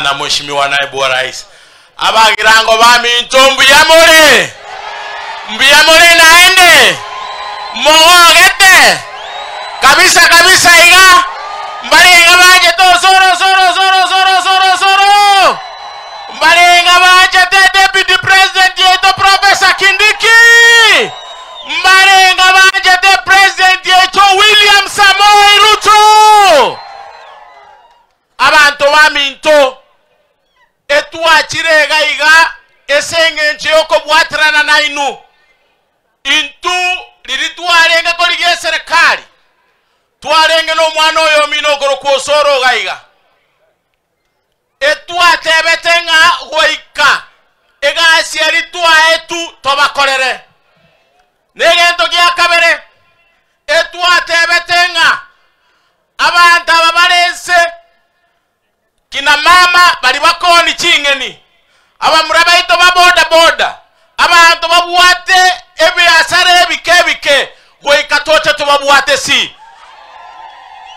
Na Mheshimiwa Naibu wa Rais. Abagirango baminto mbuya more? Mbuya more naende? Mogogete? Kabisa kabisa iga mbare iga banchete osoro osoro osoro osoro osoro osoro mbare iga banchete Deputy President yaito Professor Kindiki mbare iga banchete President yaito William Samoei Ruto. Abanto baminto, etwachire iga iga ase engencho y'okobwaterana nainwe. Intwe riria twarenge korigia eserekari, twarenge nomwana oyomino okorokwa Osoro iga iga. Etwatebete ng'a goika egasi eria twaetwe tobakorere. Negento gia kabere, etwatebete ng'a Abanto aba bare inse, kina mama baria bakoonia ching'eni, abamura baito ba boda boda, abanto babwate ebiasara ebike ebike, goika toche tobabwate si.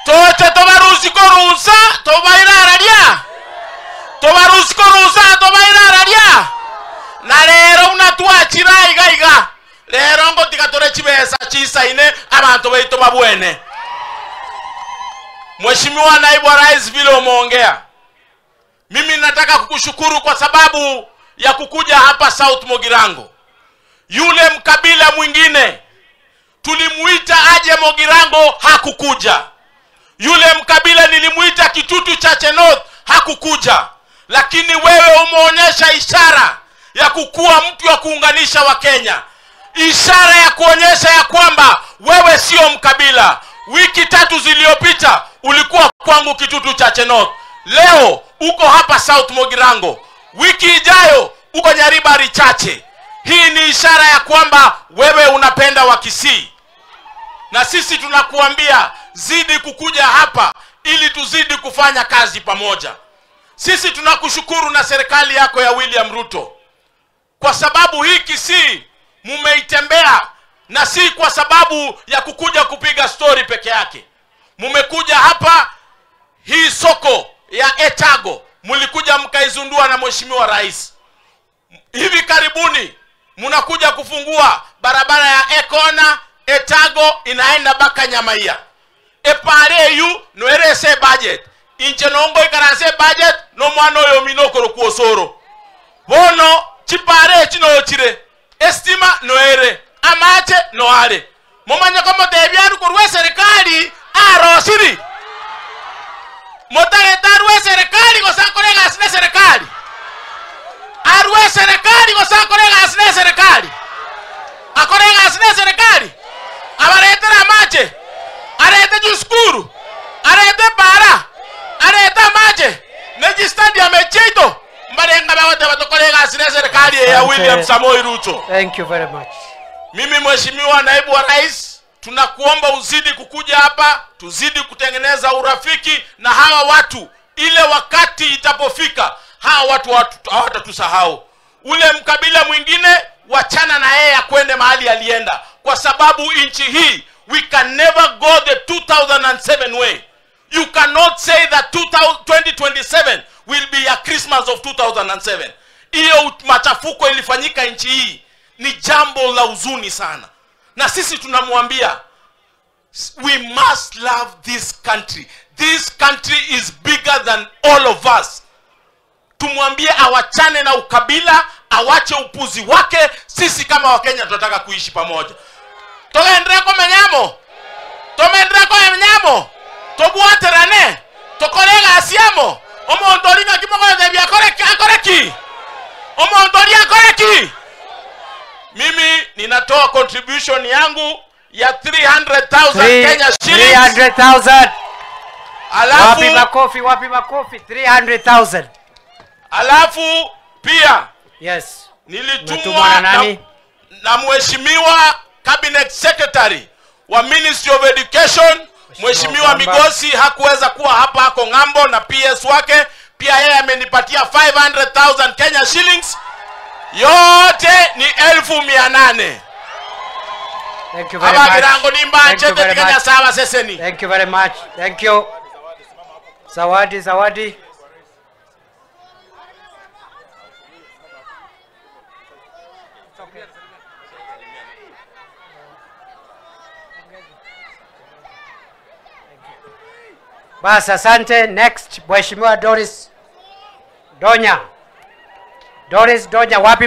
Toche tobarusie korwa inse tobaire araria, tobarusie korwa inse tobaire araria. Na rero buna twachire aiga iga, Rero ngotiga tore chibesa chisaine abanto baito babwene. Mheshimiwa Naibu wa Rais, vile umeongea, mimi nataka kukushukuru kwa sababu ya kukuja hapa South Mogirango. Yule mkabila mwingine tulimuita aje Mogirango, hakukuja. Yule mkabila nilimuita Kitutu Chache North hakukuja, lakini wewe umeonyesha ishara ya kukuwa mtu wa kuunganisha Wakenya, ishara ya kuonyesha ya kwamba wewe sio mkabila. Wiki tatu zilizopita ulikuwa kwangu Kitutu Chache North, leo uko hapa South Mogirango, wiki ijayo uko Nyaribari Chache. Hii ni ishara ya kwamba wewe unapenda Wakisii na sisi tunakuambia zidi kukuja hapa ili tuzidi kufanya kazi pamoja. Sisi tunakushukuru na serikali yako ya William Ruto kwa sababu hii Kisii mumeitembea, na si kwa sababu ya kukuja kupiga stori peke yake. Mumekuja hapa hii soko ya Etago mlikuja mkaizundua na Mheshimiwa Rais. Hivi karibuni mnakuja kufungua barabara ya Ekona Etago inaenda mpaka Nyamaiya. Epare eyu noere ase budget inche nongo ikaranse budget nomwana oyo omino okorokwa Osoro. Bono chipare echi nochire estima noere amache noare momanye komotebia arwe korwa eserikali arosiri motagete arwe eserikali gose akore egasi na eserikali arwe eserikali gose akore egasi na eserikali akore egasi na eserikali abaretere amache arete chisukuru arete ebara arete amache ne chistadium echi chiaito mbarenga bagoteba tokore egasi na eserikali eye ya William Samoei Ruto. Thank you very much. Mimi Mheshimiwa Naibu wa Rais, tunakuomba uzidi kukuja hapa, tuzidi kutengeneza urafiki na hawa watu, ile wakati itapofika hawa watu hawatatusahau. Ule mkabila mwingine wachana na yeye akwende mahali alienda, kwa sababu nchi hii we can never go the 2007 way. You cannot say that 2027 will be a Christmas of 2007. Hiyo machafuko ilifanyika nchi hii ni jambo la huzuni sana, na sisi tunamwambia we must love this country. This country is bigger than all of us. Tumwambie awachane na ukabila, awache upuzi wake. Sisi kama Wakenya tunataka kuishi pamoja. Togendere komenyamo, tomenderere komenyamo, tobwaterane, tokore egasi amo. Omonto oria ng'aki mogotebia akore akore ki? Omonto oria akore ki? Mimi ninatoa contribution yangu ya 300,000 Kenya shillings. 300,000. Alafu, Wapi makofi, wapi makofi? 300,000. alafu pia Yes. nilitumwa Umetumwa na na, nani? na mheshimiwa cabinet secretary wa Ministry of Education Mheshimiwa Ogamba. Migosi hakuweza kuwa hapa, ako ng'ambo na PS wake pia yeye amenipatia 500,000 Kenya shillings, yote ni 800,000. Thank you very much. Abagirango Thank you nimbanchete very tikenya much. sawa seseni. Thank you very much. Thank you. Zawadi, zawadi. It's okay. Bas, asante. Next, Mheshimiwa Doris Donya. Doris Donya, wapi?